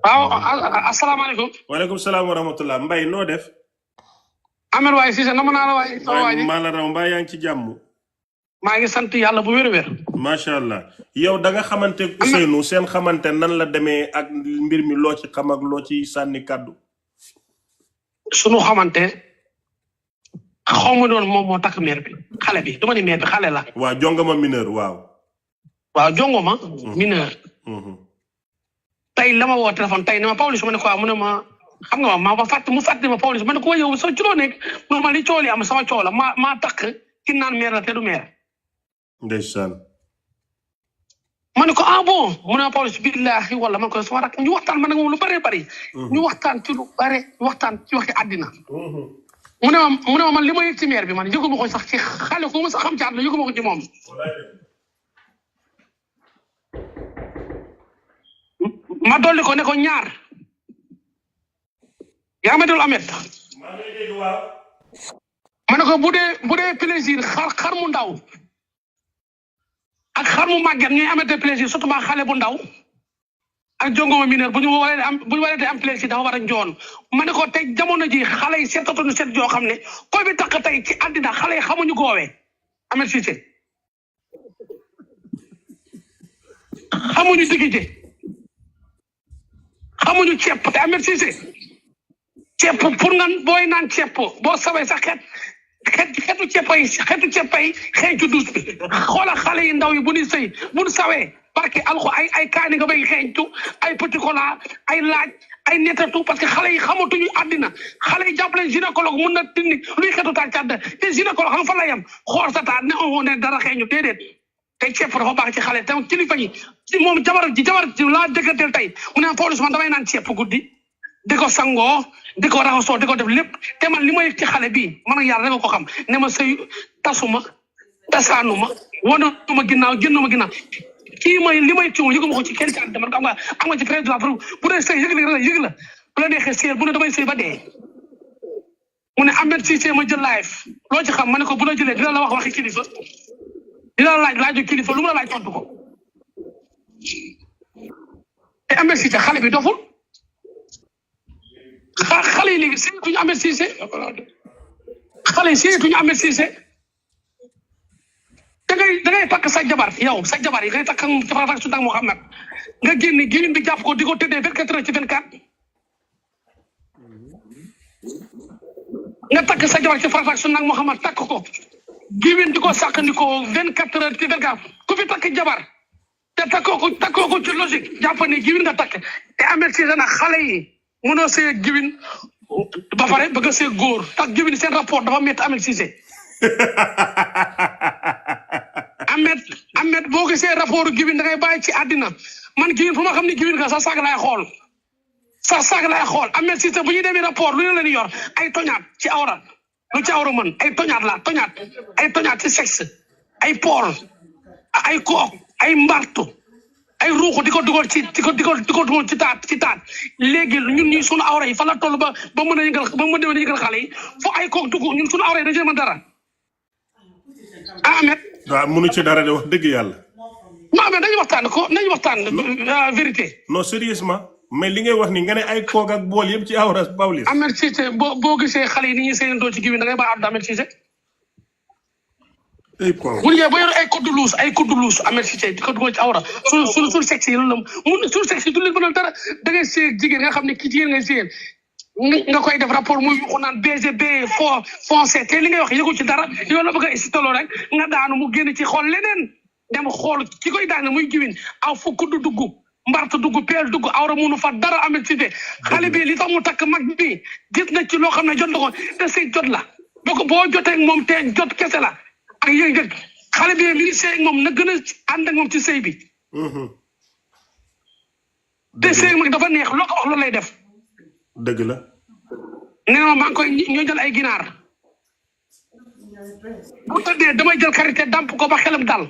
waaw asalaamaaleykum. waaleykum salaam wa rahmatullah. Mbaye noo def. Amel waaye Cissé nama naa la waaye. waaye maa la raw mbaa yaa ngi ci jàmm. maa ngi sant yàlla bu wér-wér. macha allah yow da nga xamante Ousseynou seen xamante nan la demee ak mbir mi loo ci xam ak loo ci sànni kàddu. sunu xamante xaw ma doon moom moo takk meer bi xale bi dama ni meer bi xale la. waaw jongoma mineur waaw. waaw jongoma mineur. tey la ma woo téléphone tey ne ma Pawlish ma ne ko mu ne ma xam nga ma mu fàtte ma Pawlish ma ne ko yow soo ci loo nekk mu ne ma li cool yi am sama coola maa takk ki naan meer la te du meer. ndeysaan. ma ne ko bon mu ne ma Pawlish billahi wala man ko sama rak ñu waxtaan man nag moom lu bëree bëri. ñu waxtaan ci lu bare waxtaan ci waxi àddina. mu ne ma man li ma yëg ci meer bi man yëgu ma ko sax ci xale ko ma sax xam ci àdduna yëgu ma ko ci moom. ma dolli ko ne ko ñaar yaa ma dul amet ma ne ko bu dee plaisir xar mu ndaw ak xar mu màgget ñuy amete plaisir surtout ma xale bu ndaw ak jongoma mineur bu ñu waree am plaisir dafa war a njoon ma ne ko tey jamono ji xale yi seetatuñu seet joo xam ne koy bi takk tey ci àddina xale yi xamuñu goowee Amet Cissé xamuñu diggite xamuñu ceeb te Amet Cissé ceeb pour nga booy naan ceeb boo sawee sax xeetu ceeb ay xeeñ ci duus bi xoola xale yi ndaw yi bu ñu sawee barke alxo ay kaani nga bay xeeñtu ay petit cola ay laaj ay netatu parce que xale yi xamatuñu àddina xale yi jàppale gynécologue mun na dindi luy xeetu taal càdd te gynécologue xam fa la yem xool sa taal ne dara xeeñu déedéet tey ceeb dafa baax ci xale te kilifa yi moom jabar ji laa dëgganteel tey mu ne Pawlish man damay naan ceeb guddi di ko sangoo di ko raxasoo di ko def lépp te man li ma yëg ci xale bii man ak yàlla rek ko xam ne ma sëy tasuma tasaanuma wanuma ginnaaw jënduma ginnaaw kii mooy li may ci moom yëguma ko ci kenn ci man am nga ci président bu dee sëy yëg la bu la neexee sëy bu ne damay sëy ba dee mu ne Amet Cissé ma jël live loo ci xam ma ne ko bu la jëlee dina la wax waxi kilifa dina la laaju kilifa lu mu la laaj tontu ko te Amet Cissé xale bi doful xale yi léegi seetuñu Amet Cissé xale yi seetuñu Amet Cissé da ngay takk sa jabar yow sa jabar yi ngay takk ci farata su nag Muhammad nga génn génn bi jàpp ko di ko tëddee 24 heures ci 24 nga takk sa jabar ci farata su nag Muhammad takk ko géwén di ko sàkkandikoo 24 heures ci 24 ku fi takk jabar te takkoo ko ci logique jàpp ne géwén nga takk te Amet Cissé nag xale yi mënoo see géwén ba pare bëgg a see góor tax géwén seen rapport dafa métti Amet Cissé Amet boo gisee rapport géwén da ngay bàyyi ci àddina man géwén fu ma xam ne géwén nga sa saag laay xool Amet Cissé bu ñuy demee rapport lu ne la ñuy yor ay toñaat ci awra lu ci awra mën ay toñaat ci sexe ay pool ay kook ay mbartu ay ruuxu di ko dugal ci taat léegi ñun ñi sunu awra yi fa la toll ba mën a yëngal xale yi fo ay kook dugg ñun sunu awra yi dañu mën dara Amet waaw mënu ci dara de wax dëgg yàlla. non Amet nañu waxtaan vérité. non sérieusement mais li ngay wax ni nga ne ay koog ak bool yëpp ci awra Pawlish. Amet Cissé boo gisee xale yi ni ñuy séyandoo ci géwén da ngay baax àdduna Amet Cissé. bu ñu ba yor ay code luus Amet Cissé di ko dugal ci awra suñu sexe yi loolu la suñu sexe yi du leen mënal dara da ngay séy jigéen nga xam ne kii jigéen ngay séyal nga koy def rapport muy yuxu naan BGB foncé te li ngay wax yëgu ci dara yow la bëgg a istaloo rek nga daanu mu génn ci xool leneen dem xool ki koy daane muy giwin aw fu kudd dugg mbart dugg peel dugg awra munu fa dara Amet Cissé xale bi li tax mu takk mag bi gis na ci loo xam ne jot na ko te sëy jot la boo jotee ak moom te jot kese la ak yëg-yëg xale bi mi ngi sëy ak moom na gën a ànd ak moom ci sëy bi te sëy mag dafa neex loo ko wax loolu lay def dëgg la. nee na maa ngi koy ñoo jël ay ginaar bu tëddee damay jël karité damp ko ba xelam dal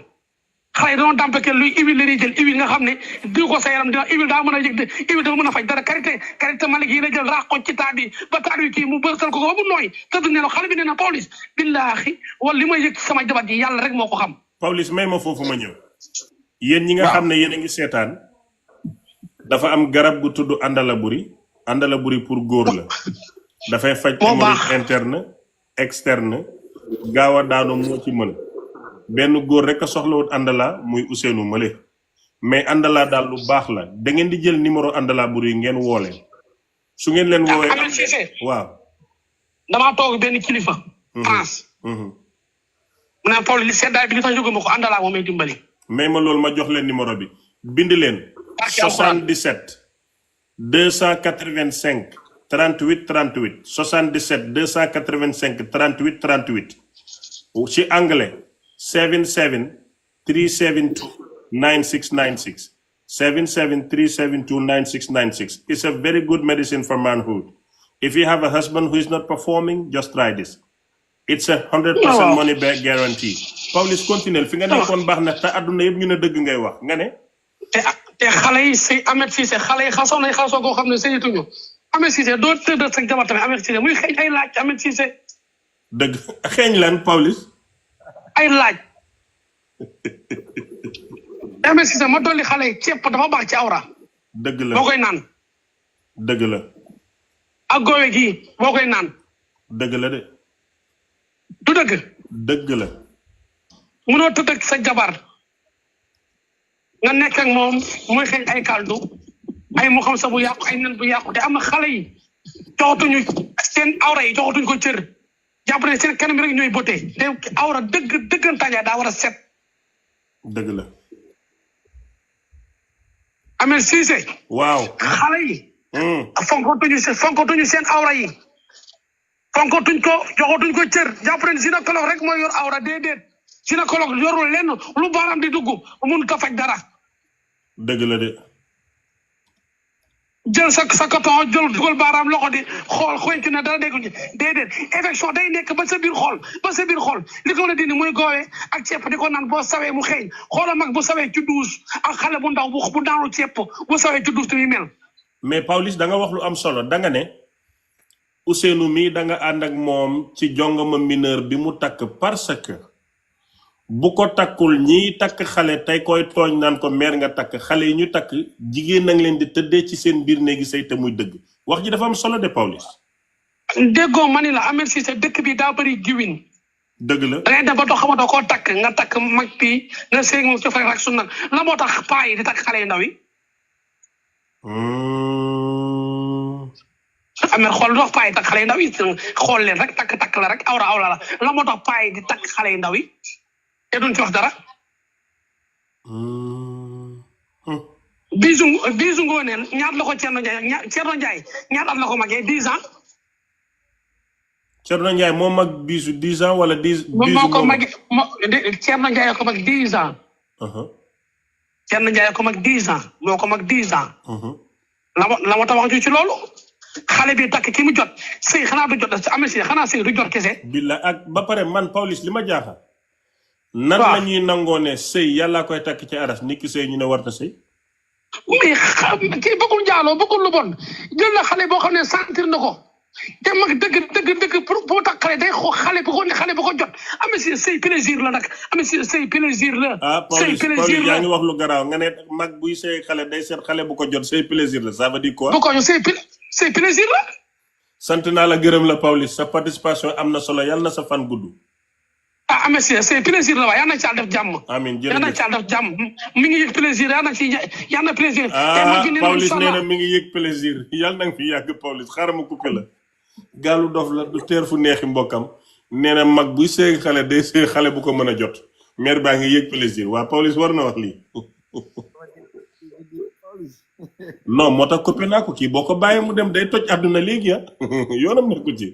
xale yi dañoo damp ke luy huile la ñuy jël huile nga xam ne diw ko sa yaram dina huile daa mën a yëg de huile dafa mën a faj dara karité malik yi la jël raax ko ci taat bi ba taat bi kii mu bërsal ko ba mu nooy tëdd ne xale bi nee na Pawlish billaahi wala li may yëg sama jabar ji yàlla rek moo ko xam. Pawlish may ma foofu ma ñëw. yéen ñi nga xam ne yéen a ngi seetaan dafa am garab gu tudd àndala buri pour góor la dafay faj hémorroïde interne externe gaaw a daanu moo ci mën benn góor rek a soxlawut àndala muy Ousseynou Male mais àndala daal lu baax la da ngeen di jël numéro àndala buri ngeen woole su ngeen leen woowee Ahmed Cissé waaw damaa toog benn kilifa France mu ne Paul li seddaay bi li tax jóge ma ko àndala moo may dimbali mais ma loolu ma jox leen numéro bi bind leen 77 285 38 38 77 285 38 38 ci anglais 77 372 9696 77 372 9696 it's a very good medicine for manhood if you have a husband who is not performing just try this it's a 100% money back guarantee Pawlish continue fi nga nekkoon baax na te àdduna yëpp ñu ne dëgg ngay wax nga ne te xale yi sëy Ahmed Cissé xale yi xasoo nañ xasoo koo xam ne sëyituñu Ahmed Cissé doo tëdd sa jabar tamit Ahmed Cissé muy xeeñ ay laaj Ahmed Cissé dëgg xeeñ lan Pawlish ay laaj Ahmed Cissé ma dolli xale yi ceeb dafa baax ci awra dëgg la boo koy naan dëgg la ak goowe gii boo koy naan dëgg la de du dëgg dëgg la mënoo tëdd ak sa jabar nga nekk ak moom muy xeeñ ay kaldu ay mu xam sa bu yàqu ay nen bu yàqu te am na xale yi joxatuñu seen awra yi joxatuñu ko cër jàpp ne seen kanam rek ñooy bote te awra dëggantaan daa war a set dëgg la Ahmed Cissé waaw xale yi fonkatuñu seen awra yi fonkatuñ ko joxatuñ ko cër jàpp ne gynécologue rek mooy yor awra déedéet gynécologue yorul lenn lu baaraam di dugg mun ko faj dara dëgg la de jël sa coton jël dugal baaraam loxo di xool xool ci ne dara dégg ñu déedéet infection day nekk ba sa biir xol li ko la dindi muy goowee ak ceeb di ko naan boo sawee mu xeeñ xoola mag bu sawee ci douche ak xale bu ndaw bu daanu ceeb bu sawee ci douche muy mel mais Pawlish da nga wax lu am solo da nga ne Ousseynou mii da nga ànd ak moom ci jongama mineur bi mu takk parce que bu ko takkul ñiy takk xale tey koy tooñ naan ko meer nga takk xale yi ñu takk jigéen nang leen di tëddee ci seen biir néegi say te muy dëgg wax ji dafa am solo de Pawlish déggoo ma ni la Ahmed Cissé dëkk bi daa bëri giwin dëgg la da ngay dem ba doo xamatoo koo takk nga takk mag bi nga seeg moom ci fay rak su nag la moo tax paa yi di takk xale yu ndaw yi Ahmed xool lu tax paa yi takk xale yu ndaw yi xool leen rek takk la rek awra la moo tax paa yi di takk xale yu ndaw yi te duñ ci wax dara bisu ngooneel ñaat la ko Thierno Ndiaye ñaat at la ko magee 10 ans Thierno Ndiaye moo mag bisu 10 ans wala 10 moo ko mag Thierno Ndiaye ko mag 10 ans Thierno Ndiaye ko mag 10 ans moo ko mag 10 ans la moo tax wax ju ci loolu xale bi takk ki mu jot sëy xanaa du jot ci Ahmed Cissé xanaa sëy du jot kese billa ak ba pare man Pawlish li ma jaaxal nan la ñuy nangoo ne sëy yàlla koy takk ci aras nit ki sëy ñu ne war na sëy mais kii bëggul njaaloo bëggul lu bon jël na xale boo xam ne sentir na ko te mag dëgg pour takk xale day xoo xale bu ko jot Ahmed Cissé sëy plaisir la nag Ahmed Cissé sëy plaisir la Pawlish yaa ngi wax lu garaaw nga ne mag buy sëy xale day seet xale bu ko jot sëy plaisir la ça veut dire quoi bu ko sëy plaisir la sant naa la gërëm la Pawlish sa participation am na solo yàlla na sa fan gudd Ahmed Cissé c'est plaisir la waaye yal na ci def jàmm. amiin jërëjëf yal na ci def jàmm mi ngi yëg plaisir yal na plaisir. Pawlish nee na mi ngi yëg plaisir yal na nga fi yàgg Pawlish xaaral ma coupé la. gaalu dof la du teer fu neexi mbokkam nee na mag buy seeg xale day seeg xale bu ko mën a jot mère baa ngi yëg plaisir waa Pawlish war na wax lii. non moo tax coupé naa ko kii boo ko bàyyee mu dem day toj àdduna léegi yoonam nekku ci.